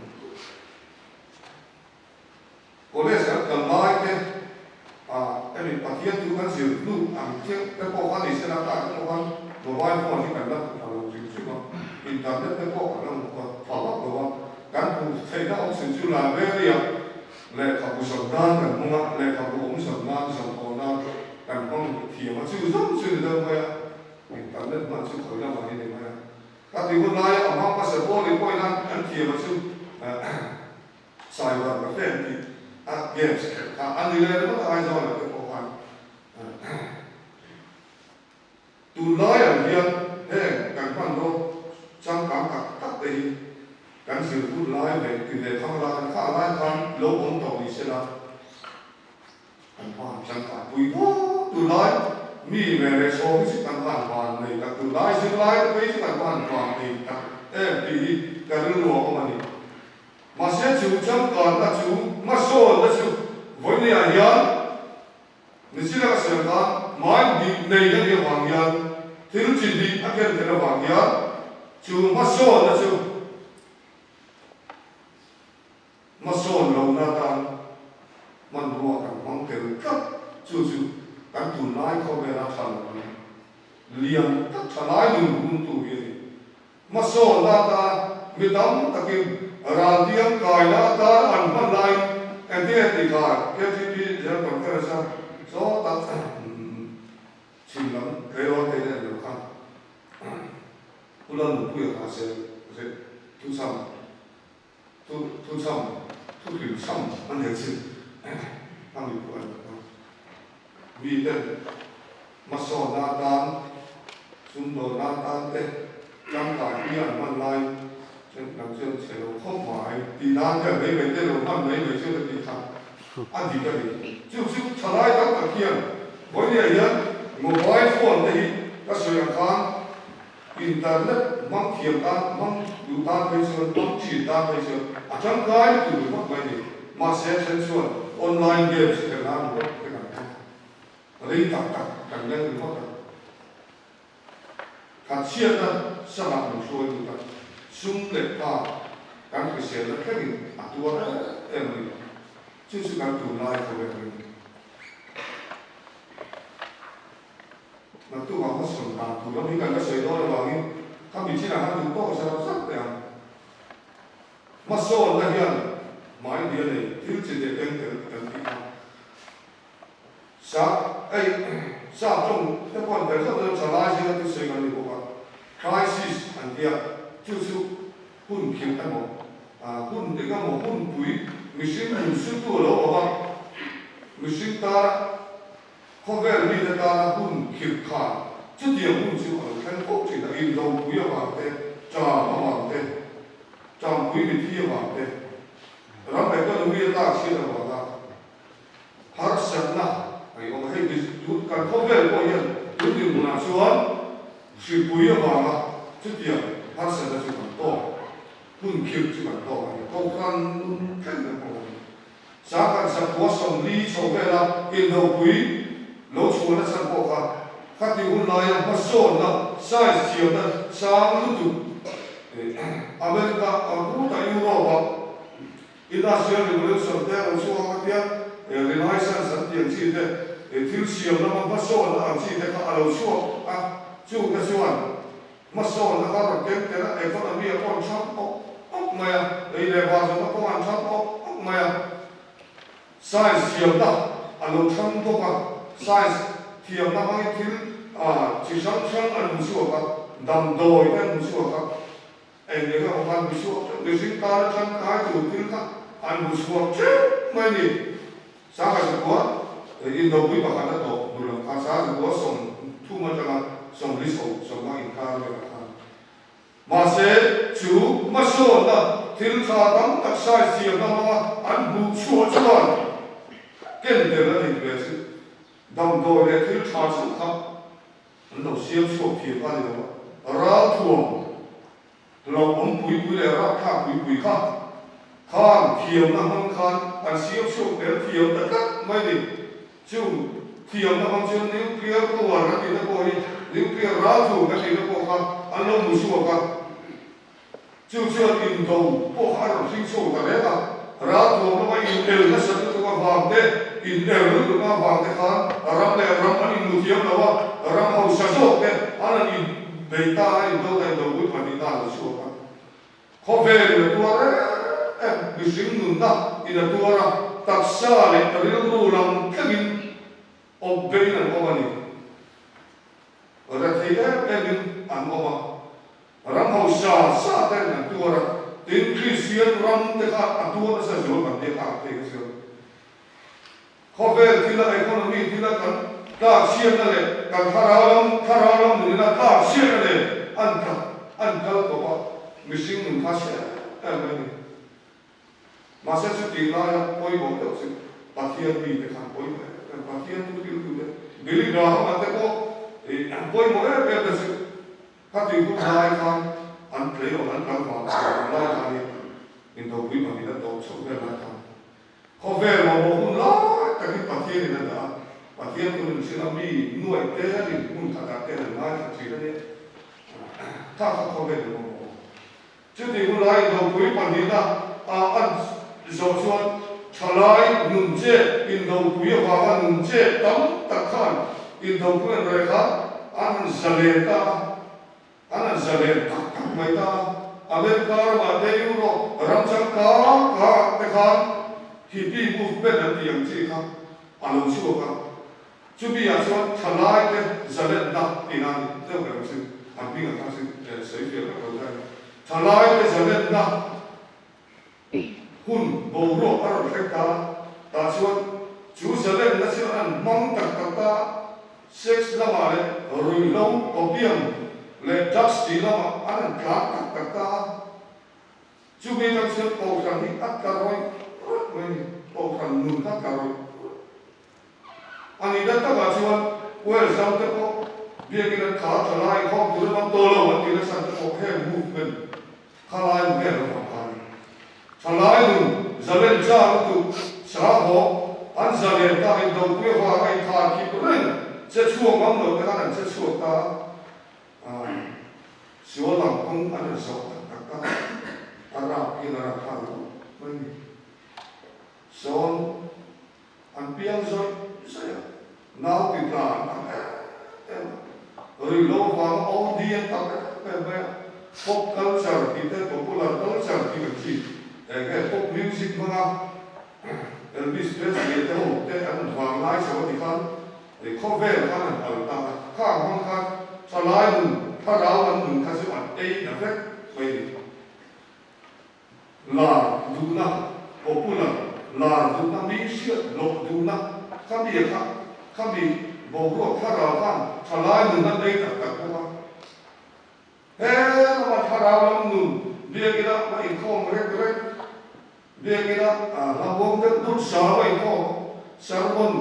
College kan kal lai te ah emi Pathian thu kan zir hnu ang chiah te pawh kha ni se la kha te pawh khan mobile phone hi kan la hmu pha lo hrim hrim a, internet te pawh kan la hmu pha vak lo a, kan hmuh theihna awm chhun chu library ah lehkhabu zawm nan kan hmang a, lehkhabu awm zawm nan zawm aw nan kan hmang thiam a, chu zawng chu ni deuh mai a. Internet hman chu khawi lamah hi ni mai a. Ka ti hun laia a hma hmasa pawl in pawhin an thiam a chu cyber cafe an tih a games khelh kha a ni leh ringawt a Aizawl ah te pawh khan tunlai ang hian heng kan hmanraw changkang tak tak te hi kan zir hun lai ve ti ve thang lai kha lai khan lo awm tawh ni sela. Kan van changkang pui bawk tunlai mi ve leh sawm hi chu kan van van nei tak tunlai zirlai te phei chu kan van van nei tak em tih hi ka rilru a awm a ni. Mahse chu changkanna chu hmasawnna chu vawinia hian Nichina ka siam khan hmai hnih nei a nih avang hian thil chi hnih a ken theih avang hian chu hmasawnna chu Hmasawn lohna atan hmanrua kan hmang tel tlat, chu chu kan tunlai khawvela tha lo ni. Lian tak tha lai nun huntu hi a ni. Hmasawnna atana mi tam takin raltiang kaina atana an hman laiin engtin tih kha KTP General Conference-a sawtah chhim lam tleirawl te en lo khan Pu Lalnunpuia kha zel thuchham Thu thu chham, thu hlim chham a nia chin a mi pawh a ni a. Mi ten hmasawnna atan, sumdawnna atan te tangkai hi an hman lai chuan nang chuan chhe lo khawp mai tih nan hian mai mai te lo hman mai mai chuan a tih kha a dik a ni. Chu chu thalai tam tak hian vawinia hian mobile phone te hi ka sawi ang khan. Internet hmang thiam tan, hmang duh tan phei chuan, hmang thin tan phei chuan a tangkai lutuk ringawt mai ni. Mahse then chuan online games khelh nan ringawt te kan hmang. Rei tak tak kan leng ringawt a. Thatchhiatna sangah min hruai lut a, sum leh pa kan hriselna thlengin a tuar em em a ni. Chu chu kan tunlai khawvel hi a ni. Naktuk ah hmasawn dan tur lam hi kan la sawi dawn avangin khami chinah khan duh tawk zar zar teh ang. Hmasawnna hian hmai bia nei thil chi leh keng tel kan tih kha sa ei sa tawng te pawh an tel zauh zauh tha lai zinga thusawi kan ni bawk a, crisis an tia chu chu hun khirh emaw hun eng emaw hunpui mihring nun sutu a lo awm a, mihring tana Khawvel mite tana hun khirh khan chutiang hun chu a lo thleng fo thin a, indopui avang te, ṭam avang te, ṭampui mithi avang te, ram economy a tlak chhiat avanga harsatna a awm a. Hei tun kan khawvel pawh hian tun dinhmunah chuan hripui avanga chutiang harsatna chu kan tawk, hun khirh chu kan tawk a ni. Kohhran nun thleng kan tawk a ni. Sangkhat 940 chho vela indopui lo chhuahna chhan pawh kha khati hun laia hmasawnna science thiamna sang lutuk America a buta Europe-a Industrial Revolution te a lo chhuak a khatia Renaissance an tih ang chi te thil siam lama hmasawnna ang chi te kha a lo chhuak a, chungte chuan Hmasawnna kha rawn keng tel a, economy a pawh an hrang awk awk mai a, ei leh bar zawhna pawh an hrang awk awk mai a, science thiamna a lo hrang bawk a, science thiamna hmangin thil chi hrang hrang an hmu chhuak a, damdawi te an hmu chhuak a, eng eng emaw kha an hmu chhuak teuh, mihring tan atangkai tur thil kha an hmu chhuak teuh mai a ni. Sangha zakua indopui pakhat a tawh hnu lam khan sangha zakua 30 atanga 40 chho sawmna inkar velah khan mahse chu hmasawnna thil tha tam tak size thiamna hmanga an hmuh chhuah chuan ken tel a nih ve chu damdawi leh thil tha chauh kha an lo siam chhuak thiam kha a ni lo a, ralthuam Hlauhawm pui pui leh rapthlak pui pui kha khan thiamna hmang khan an siam chhuak tel thiam ta tlat mai ni. Chu thiamna hmang chuan nuclear power kan tihna pawh hi nuclear ralthu kan tihna pawh kha an lo hmu chhuak a. Chu chuan indo pawh kha a rawn hring chhuak ta reng a. Ralthuam lama in el nasat lutuk avang te, in er lutuk avang te khan ram leh ram an inhmu thiam lo a, ram hausa zawk te an han in bei ta a, indo ta indo pui pahnih ta a lo chhuak a. Khawvel in a tuar em em, mihring nunna in a tuar a, taksa leh rilru lam thlengin awp beiin an awm a ni. Rethei em emin an awm a. Ram hausa sa ten an tuar a, tin Kristian ram te kha a tuar nasa zual kan nia kha phei kha chuan khawvel thila economy thila kan tlak chhiatna leh kan thlarau lam thlarau lam nun ina tlak chhiatna nen an tla an kal kawp a, mihring nun kha chhe em mai a ni. Mahse chutih laia pawimawh deuh chu Pathian mite khan pawimawh em em, Pathian thu thiltute Billy Graham-a te pawh pawimawh em em te chu Khati hun lai khan an tleirawl an kal vang chho hun lai khan hi indopui pahnih a tawp chhoh vel lai khan khawvel mamawh hun lai takin Pathianin a dah a, Pathian tur in hrilh a mi nuaih te rin hmun khatah te an ngaithla thin a nia, kha kha khawvel in mamawh. Chuti hun lai indopui pahnihna a an zawh chuan thalai nun chet indopui avanga nun chet tam tak khan indopui an reh kha an han zalen ta a, an han zalen tak tak mai ta a. America ramah te Europe ram changkang kha te khan hippie movement an tih ang chi kha a lo chhuak a. Chumi ah chuan thalai te zalenna tih a ni deuh ber chu an hming ah khan chu sawi fiah vek lo ta a ni. Thalai te zalenna hun boruak a rawn thleng ta a, tah chuan chu zalenna chu an hmang tak tak ta a, sex lamah leh ruihhlo, opium leh drugs tih lamah an han tlan tak tak ta a. Chumi atang chuan Kohhran hi a tla rawih rawih mai a ni, Kohhran nun kha a tla rawih rawih. A nihna takah chuan Wales ram te pawh Biakin an khar tha lai khawm tur an awm tawh lo an tih nasa te pawh heng movement kha lai vel avang khan thalai nun zalen cha lutuk sahawh an zalen ta indopui avanga inkhar khip reng che chhuak ngam lo te khan an che chhuak ta a, sual lam kawng an rawn zawh tak tak ta a rap hian a rap nghal lo mai ni. Sawn an piang zawih zawih a, nau ti tla an tam em em a, ruihhlo avanga OD an tam em em mai a, pop culture tih te popular culture tih kan chi eng nge pop music hmanga Elvis Presley te ho te an vang lai chho a ti khan khawvel khan an al ta a, khang hmang khan thalai nun thlarau an nun kha chu an ei na vek mai a ni. Lar duhna, popular, lar duhna, mi hriat loh duhna, khami a kha, khami boruak thlarau khan thalai nun an ei tak tak bawk a. He lama thlarau lam nun biakina a inkhawm rek rek, biakina hlauhawm deuh deuh sâw a inkhawm, sermon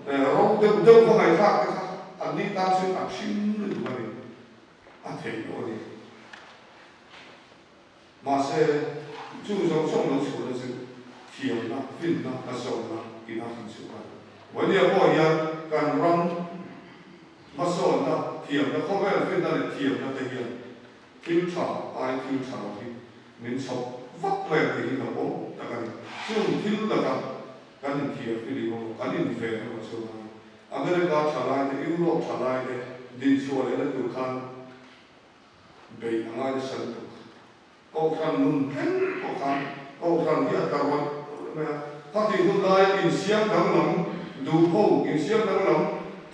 ro deuh deuh va ngaihthlak te kha an ni tan chuan a ṭhing lutuk a ni, a theih loh a ni. Mahse, chu zawng zawng lo chhuahna chu thiamna, finna, hmasawnna ina hrin chhuah a ni. Vawnia pawh hian kan ram hmasawnna, thiamna, khawvel finna leh thiamna te hian thil tha ai thil tha lo hi min chhawp vak mai a tih hi lo awm tak a ni. Chung thil laka kan inthiam filim emaw, kan inven emaw chu a ni. America thalai te, Europe thalai te dinchhuah lehna tur khan Beih a ngai nasa lutuk. Kohhran nun thleng pawh khan Kohhran hi a tla rawih rawih mai a. Khatih hun laia insiam danglam duh ho, insiam danglam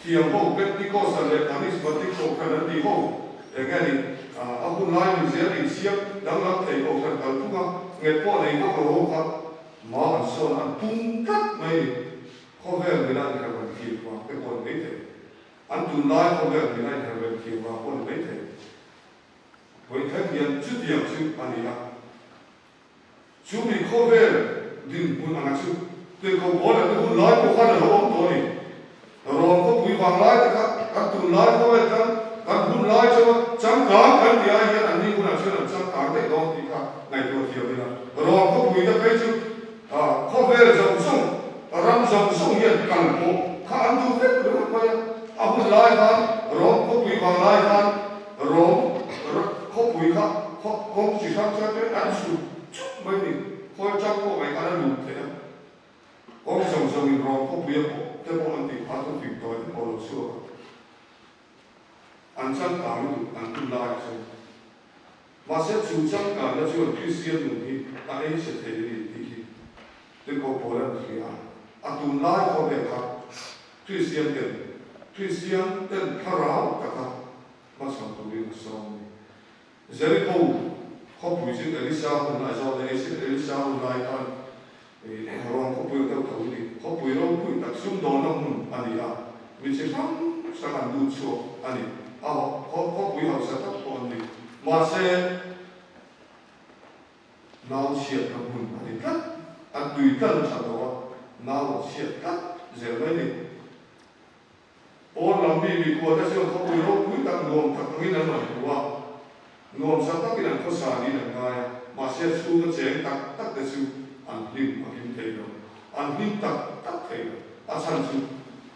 thiam ho, Pentecostal leh Charismatic Kohhran an tih ho eng nge ni, a hun lai nun zel insiam danglam thei Kohhran kalphunga nghet pawh nei vak lo ho kha ma an sawn a, an pung tlat mai ni. Khawvel mila inherh an thiam vang te pawh a ni maithei. An tunlai khawvel min a inher rem thiam vang pawh a ni maithei. Vawi thleng hian chutiang chu a ni a. Chu mi khawvel dinhmun anga chu Tirhkoh Paula te hun lai pawh khan a lo awm tawh a ni. Rom khawpui vang lai te kha kan tunlai khawvel kan kan hun lai chauha changkang kan tih ai hian anni hunah chuan an changkang daih dawn tih kha ngaihtuah thiam ila. Rom khawpui te phei chu Khawvel zawng zawng, ram zawng zawng hian kal pawh kha an duh vek ringawt mai a. A hun lai khan Rom khawpui vang lai khan Rom khawpui kha kawng chi hrang hrang te an chhut chuk mai ni. Khawi chang pawh mai khan a lut theih a. Kawng zawng zawngin Rom khawpui a pawh te pawh an tih phah chu fing tawi te pawh a lo chhuak a. An changkang lutuk an hun lai chu. Mahse chu changkanna chuan Kristian nun hi a ei chhe thei a ni tih hi Tirhkoh Paul an hria a. A tunlai khawvel kha Kristian ten Kristian ten thlarau taka hmachhawn turin a sawm a ni. Jericho khawpui chu Elisa hun lai zawk leh Elisa hun lai khan Rom khawpui ang deuh tho a ni. Khawpui ropui tak sumdawnna hmun a ni a, mi chi hrang hrang an lut chhuak a ni. A khawpui hausa tak pawh an ni. Mahse, nau chhiatna hmun a ni tlat. An tui tlan a that lo a, nau an chhiat tlat zel mai a ni. Pawn lam mi mikhuate chuan khawpui ropui tak nuam tak angin an rawn hmu a, nuamsa takin an khawsa niin an ngai a, mahse chhunga cheng tak tak te chu an hlim a hlim thei lo, an hlim tak tak thei lo. A chhan chu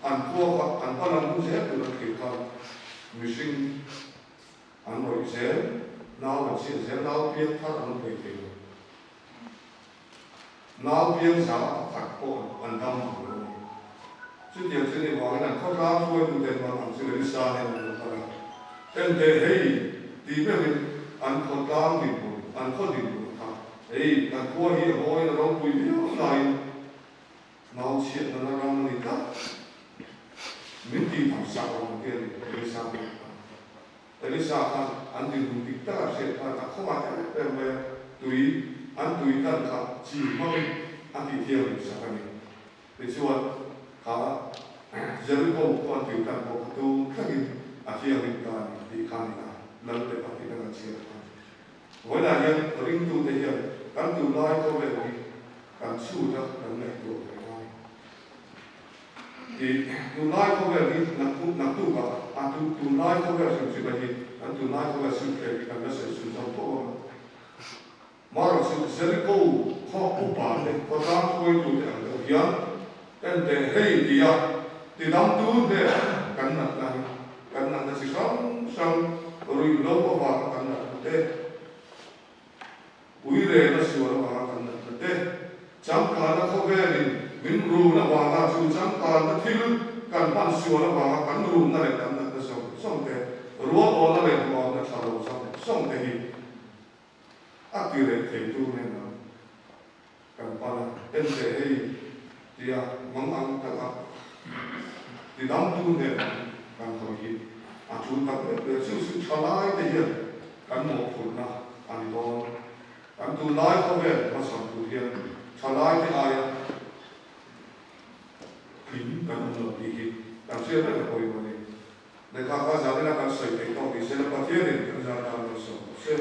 an khua kha an hma lam hun zel tur an thlir khan mihring an rawih zel, nau an chhiat zel, nau piang thar an awm thei thei lo. Nau piang za a pakhat pawh an dam ang lo a ni. Chutiang chu ni vangin an khawtlang hruaitute hman ang chu Elisa nen an lo kal a. Enteh hei tih meuhin an khawtlang dinhmun, an khaw dinhmun a kha. Hei kan khua hi a mawiin a ropui viau laiin nau chhiatna la ram a ni tlat. Min tih tham sak rawh ang ti a ni Elisa nen khan. Elisa khan an dinhmun dik tak a hriat khan a khawmah em em mai a, tui an tui dan kha chi hmangin a tih thianghlim sak a ni. Tichuan, kha Jericho khua an tui dan pawh kha tu thlengin a thianghlim ta a ni tih kha a ni a, Lalte pahnih kan han chhiar khan. Vawiinah hian ringtute hian kan tunlai khawvel hi kan chhut a, kan ngaihtuah ve ngai. Tih tunlai khawvel hi naktuk naktukah a tu tunlai khawvel hrim hrim a hi kan tunlai khawvel sim thleng hi kan la sawi chhun zawm tawh ang a. Marawh chu Jeriko khaw upa te khawtlang hruaitute ang deuh hian en teh hei tia tidamtu hnenah kan natna hi kan natna chi hrang hrang ruihhlo avanga kan natna te, Ui rena sual avanga kan natna te, changkanna khawvelin min run avanga chu changkanna thil kan hman sual avanga kan runna leh kan natna zawng zawng te, rual awlna leh duhamna tha lo zawng zawng te hi a ti reh thei tur nen ang kan pan a, en teh hei tia mang ang taka tidamtu nen kan hawi hi a tul tak vek ve. Chu chu thalai te hian kan mawhphurhna a ni dawn. Kan tunlai khawvel hmachhawn tur hian thalai te aia tling kan awm lo tih hi kan hriat reng a pawimawh a ni. Lehkha kha zan ila kan sawi theih tawk ni se la Pathianin kan zan tan lo sawm tawh se.